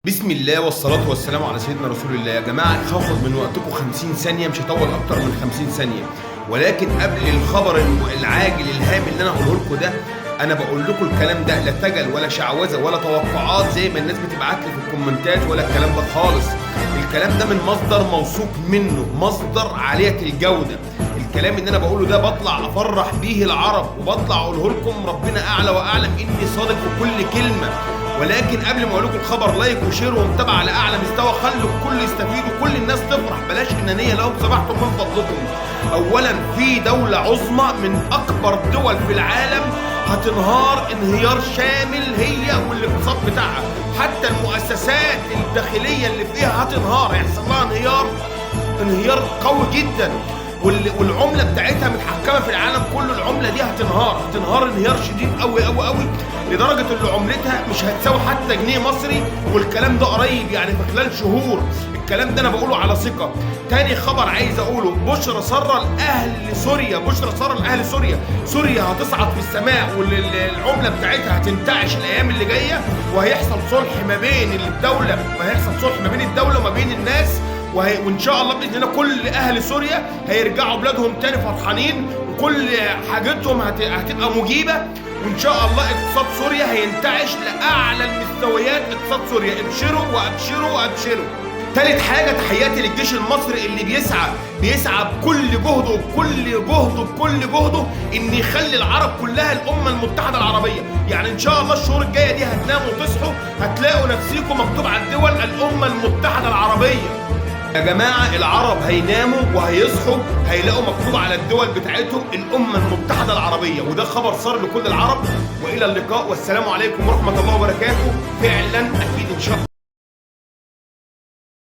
بسم الله والصلاة والسلام على سيدنا رسول الله. يا جماعة هاخد من وقتكم 50 ثانية، مش هطول أكتر من 50 ثانية، ولكن قبل الخبر العاجل الهام اللي أنا هقوله لكم ده، أنا بقول لكم الكلام ده لا تجل ولا شعوذة ولا توقعات زي ما الناس بتبعت لي في الكومنتات ولا الكلام ده خالص. الكلام ده من مصدر موثوق منه، مصدر عالية الجودة. الكلام اللي انا بقوله ده بطلع افرح بيه العرب وبطلع اقوله لكم، ربنا اعلى واعلم اني صادق في كل كلمة. ولكن قبل ما اقول لكم الخبر، like و share ومتابعة على اعلى مستوى، خلوا الكل يستفيد وكل الناس تفرح، بلاش انانية لو سمحتم من فضلكم. اولا، في دولة عظمى من اكبر دول في العالم هتنهار انهيار شامل، هي والاقتصاد بتاعها، حتى المؤسسات الداخلية اللي فيها هتنهار، هيحصل لها انهيار قوي جدا، والعمله بتاعتها متحكمه في العالم كله. العملة دي هتنهار، هتنهار انهيار شديد قوي قوي قوي، لدرجة ان عملتها مش هتساوي حتى جنيه مصري، والكلام ده قريب، يعني في خلال شهور. الكلام ده انا بقوله على ثقة. تاني خبر عايز اقوله، بشرى ساره لاهل سوريا، بشرى ساره لاهل سوريا. سوريا هتصعد في السماء والعمله بتاعتها هتنتعش الايام اللي جاية، وهيحصل صلح ما بين الدولة، وهيحصل صلح ما بين الدولة وما بين الناس، وان شاء الله باذن الله كل اهل سوريا هيرجعوا بلادهم تاني فرحانين، وكل حاجتهم هتبقى مجيبه، وان شاء الله اقتصاد سوريا هينتعش لاعلى المستويات. اقتصاد سوريا، ابشروا وابشروا وابشروا. تالت حاجة، تحياتي للجيش المصري اللي بيسعى بكل جهده بكل جهده بكل جهده ان يخلي العرب كلها الأمة المتحدة العربية. يعني ان شاء الله الشهور الجاية دي هتناموا وتصحوا هتلاقوا نفسيكم مكتوب على الدول الأمة المتحدة العربية. يا جماعة العرب هيناموا وهيصحوا هيلاقوا مكتوب على الدول بتاعتهم الأمة المتحدة العربية، وده خبر صار لكل العرب. وإلى اللقاء والسلام عليكم ورحمة الله وبركاته. فعلا أكيد إن شاء الله.